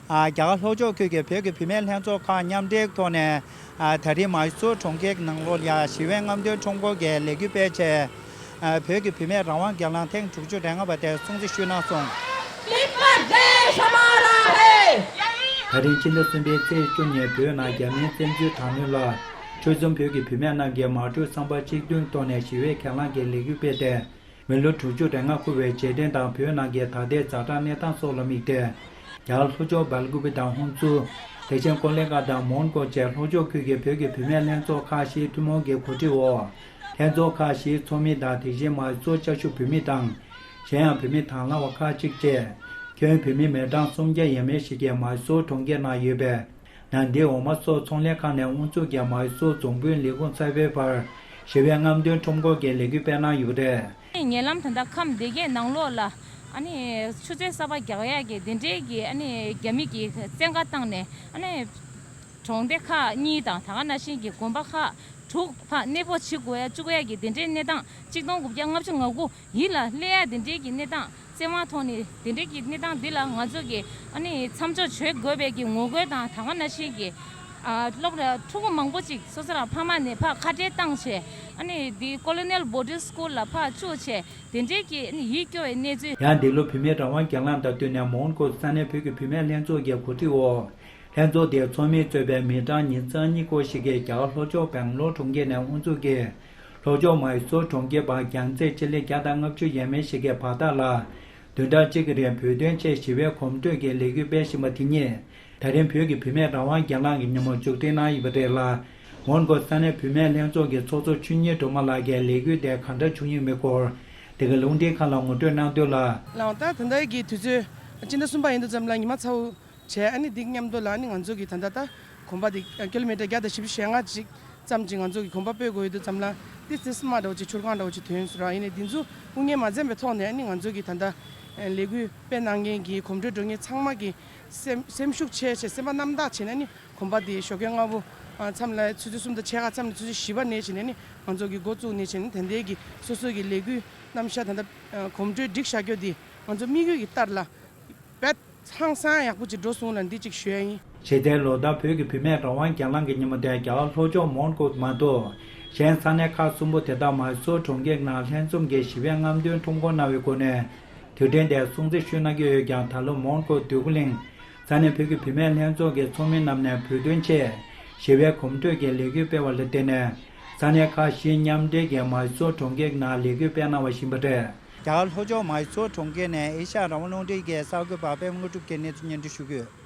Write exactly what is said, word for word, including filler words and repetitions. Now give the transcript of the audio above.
ཨ། རྒྱ་གར་ལྷོ་ཕྱོགས་ཁུལ་གྱི་བོད་ཀྱི་བུད་མེད་ལྷན་ཚོགས་ཁག་མཉམ་འབྲེལ་ཐོག་ནས། ཨ། ད་རེས་མཱི་སོར་གྲོང་ཁྱེར་ནང་ལོགས་ལ་ཞི་བའི་རྔམ་སྟོན་ཁྲོམ་སྐོར་གྱི་ལས་འགུལ་སྤེལ་ཆེད། ཨ། བོད་ཀྱི་བུད་མེད་རང་དབང་སྒེར་ལངས་ཐེངས་དྲུག་ཅུ་རེ་ལྔ་པ་དེ་སྲུང་བརྩི་ཞུས་གནང་སོང་། ད་རིང་སྤྱི་ཟླ་གསུམ་པའི་ཚེས་བཅུ་ཉིན་བོད་ནང་རྒྱ་མིའི་བཙན་འཛུལ་དང་ལེན་ལ་ཆོལ་གསུམ་བོད་ཀྱི་བུད་མེད་རྣམས་ཀྱིས་མ་གྲོས་བསམ་པ་གཅིག་མཐུན་ཐོག་ནས་ཞི་བའི་གྱེན་ལངས་ཀྱི་ལས་འགུལ་སྤེལ་ཏེ། མི་ལོ་དྲུག་ཅུ་རེ་ལྔ་འཁོར་བའི་རྗེས་དྲན་དང་བོད་ནང་གི་ད་ལྟའི་ཛ་དྲག་གནས་སྟངས་སོགས་ལ་དམིགས་ཏེ། རྒྱ་གར་ལྷོ་ཕྱོགས་སྦེལ་ཀུ་པེ་དང་ཧུན་སུར། དེ་བཞིན་ཀོ་ལེ་གྷལ་དང་མོན་གྷོ་བཅས་ལྷོ་ཕྱོགས་ཁུལ་གྱི་བོད་ཀྱི་བུད་མེད་ལྷན་ཚོགས་ཁག་བཞིའི་ཐུན་མོང་གི་གོ་སྒྲིག་འོག་ལྷན་ཚོགས་ཁག་བཞིའི་ཚོགས་མི་དང་དེ་བཞིན་མཱི་སོར་བཅའ་བཞུགས་བོད་མི་དང་། གཞན་ཡང་བོད་མི་དང་བླངས་པ་ཁག་ཅིག་བཅས། ཁྱོན་བོད་མི་མི་གྲངས་སུམ་བརྒྱ་ཡས་མས་ཤིག་གིས་མཱི་སོར་གྲོང་ཁྱེར་ནང་ཡོད་པའི། ནཱན་དི་འོག་མ་སོགས་ཚོང་ལས་ཁང་ནས་དབུ་འཛུགས་ཀྱིས་མཱི་སོར་རྫོང་དཔོན་ལས་ཁུངས་གསར་པའི་བར་ཞི་བའི་རྔམ་སྟོན་ཁྲོམ་སྐོར་གྱི་ལས་འགུལ་སྤེལ་གནང་ཡོད་པ་རེད། ཉེ་ལམ་ད་ལྟ་ཁམས་སྡེ་དགེ་ནང་ལོགས་ལ་ཨ་ནི་ཆུ་ཚོད་གསར་པ་རྒྱག་ཡག་གི་དེ་འདྲའི་གི་ཨ་ནི་རྒྱ་མི་གི་བཙན་བཀའ་བཏང་ནས་ཨ་ནི་གྲོང་སྡེ་ཁག་གཉིས་དང་ད་ག་ནང་བཞིན་གྱི་དགོན་པ་ཁག་དྲུག་ཕར་གནས་སྤོ་བྱེད་དགོས་ཡ་བཅུག་ཡ་གི་དེ་འདྲའི་གནས་སྟངས་གཅིག་སྟོང་དགུ་བརྒྱ་ལྔ་བཅུ་ང་དགུ་ཡིད་ལ་སླེབས་ཡ་དེ་འདྲའི་གི་གནས་སྟངས་བཙན་དབང་ཐོག་ནས་དེ་འདྲའི་གི་གནས་སྟངས་འདི་ལ་ང་ཚོ་གི་ཨ་ནི་མཚམས་འཇོག་བྱེད་དགོས་པའི་གི་ངོ་རྒོལ་དང་ད་ག་ནང་བཞིན་གྱི་ཨ་སློབ་གྲྭ་ཕྲུ་གུ་མང་པོ་ཅིག་སོ་སོ་རང་ཕ་མ་ནས་ཕར་ཁ་བྲལ་བཏང་བྱས་ཨ་ནི་འདི་Colonial Boarding School ལ་ཕར་བཅུག་བྱས་དེ་འདྲའི་གི་ཨ་ནི་ཡིད་སྐྱོ་བའི་གནས་ཚུལ། ཡང་འདི་ལོ་བུད་མེད་རང་དབང་སྒེར་ལངས་དང་བསྟུན་ནས་མོན་གྷོ་ས་གནས་བོད་ཀྱི་བུད་མེད་ལྷན་ཚོགས་ཀྱི་གོ་སྒྲིག་འོག་ལྷན་ཚོགས་དེའི་ཚོགས་མིས་གཙོས་པའི་མི་གྲངས་ཉིས་བརྩེགས་གཉིས་སྐོར་ཞིག་གིས་རྒྱ་གར་ལྷོ་ཕྱོགས་སྦེང་ལོར་གྲོང་ཁྱེར་ནས་དབུ་འཛུགས་ཀྱིས། ལྷོ་ཕྱོགས་མཱི་སོར་གྲོང་ཁྱེར་བར་རྒྱང་ཚད་སྤྱི་ལེ་བརྒྱ་དང་ལྔ་བཅུ་ཡས་མས་ཤིག་གི་བར་ཐག་ལ། བདུན་ཕྲག་གཅིག་གི་རིང་བོད་དོན་ཆེད་ཞི་བའི་གོམ་བགྲོད་ཀྱི་ལས་འགུལ་སྤེལ་བཞིན་པ་དེ་ཉིད། ད་རིང་བོད་ཀྱི་བུད་མེད་རང་དབང་སྒེར་ལངས་ཀྱི་ཉིན་མོ་མཇུག་སྒྲིལ་གནང་ཡོད་པ་རེད་ལ། མོན་གྷོ་ས་གནས་བུད་མེད་ལྷན་ཚོགས་ཀྱི་ཚོགས་གཙོ་ཆོས་ཉིད་སྒྲོལ་མ་ལགས་ཀྱིས་ལས་འགུལ་དེ་གང་འདྲ་བྱུང་ཡོད་མེད་སྐོར། འདི་ག་རླུང་འཕྲིན་ཁང་ལ་ངོ་སྤྲོད་གནང་དོན་ལ། ལགས་ད་ད་ལྟའི་གི་དུས་ཚོད་སྤྱི་ཟླ་གསུམ་པ་ཡིན་དུས་ཙམ་ལ་ཉི་མ་ཚ་བོ་བྱས་ཨ་ནི་འདི་མཉམ་དུ་ལ་ཨ་ནི་ང་ཚོ་གི་ད་ལྟ་ད་གོམ་པ་འདི་ཀི་ལོ་མི་ཊར་བརྒྱ་དང་བཞི་བཅུ་ཞེ་ལྔ་ཅིག་ཙམ་ཅིག་ང་ཚོ་གི་གོམ་པ་སྤོས་དགོས་ཡོད་དུས་ཙམ་ལ་འདི་ཙི་སི་མ་འདྲ་བོ་ཅིག་ཆུར་ཁང་འདྲ་བོ་ཅིག་ཐོན་སོང་ར། ཡིན་ནའི་འདི་ཚོ་དབུ་བརྙེས་མ་འཛེམས་པའི་ཐོག་ནས་ཨ་ནི་ང་ཚོ་གི་ད་ལྟ་ལས་འགུལ་སྤེལ་གནང་མཁན་གྱི་གོམ་བགྲོད་འགྲོ་མཁན་ཚང་མ་གི་སེམས་སེམས་ཤུགས་ཆེ་ཆེ་སེམས་པ་རྣམ་དག་བྱས་ནས་ཨ་ནི་གོམ་པ་འདི་ཞོགས་ཀས་སྔ་པོ་མཚམས་ལ་ཆུ་ཚོད་གསུམ་དང་ཕྱེད་ཀ་མཚམས་ལ་ཆུ་ཚོད་བཞི་པ་ནས་བྱས་ནས་ཨ་ནི་ང་ཚོ་གི་འགོ་བཙུགས་ནས་བྱས་ནས་ད་ལྟའི་གི་སོ་སོ་གི་ལས་འགུལ་རྣམ་གཞག་ད་ལྟ་གོམ་བགྲོད་སྒྲིག་བཞག་རྒྱུ་འདི་ང་ཚོ་དམིགས་ཡུལ་གྱི་ལྟར་ལ། བེད་ཧང་སང་ཡག་པོ་ཅིག་འགྲོ་སོང་ལ་འདི་ཅིག་ཞུ་ཡ་ཡིན། ཕྱི་ཟླའི་ལོ་ལྟར་བོད་ཀྱི་བུད་མེད་རང་དབང་སྒེར་ལངས་ཀྱི་ཉིན་མོ་དེ་རྒྱ་གར་ལྷོ་ཕྱོགས་མོན་གྷོ་མ་གཏོགས། གཞན་ས་གནས་ཁག་གསུམ་པོ་དེ་དག་མཱི་སོར་གྲོང་ཁྱེར་ནང་ལྷན་འཛོམས་ཀྱིས་ཞི་བའི་རྔམ་སྟོན་ཁྲོམ་སྐོར་གནང་བའི་སྒོ་ནས། དུས་དྲན་དེ་སྲུང་བརྩི་ཞུས་གནང་གི་ཡོད་ཀྱང་། ད་ལོ་མོན་གྷོ་འདོད་རྒུ་གླིང་ས་གནས་བོད་ཀྱི་བུད་མེད་ལྷན་ཚོགས་ཀྱི་ཚོགས་མི་རྣམས་ནས་བོད་དོན་ཆེད་ཞི་བའི་གོམ་བགྲོད་ཀྱི་ལས་འགུལ་སྤེལ་བ་ལ་བརྟེན་ནས། ས་གནས་ཁག་བཞི་མཉམ་འབྲེལ་གྱིས་མཱི་སོར་གྲོང་ཁྱེར་ནང་ལས་འགུལ་སྤེལ་གནང་བ་ཡིན་པ་རེད། རྒྱ་གར་ལྷོ་ཕྱོགས་མཱི་སོར་གྲོང་ཁྱེར་ནས་ཨེ་ཤ་ཡ་རང་དབང་རླུང་འཕྲིན་གྱི་གསར་འགོད་པ་པད་མ་དངོས་གྲུབ་ཀྱིས་གནས་ཚུལ་སྙན་སྒྲོན་ཞུ་གི་ཡོད།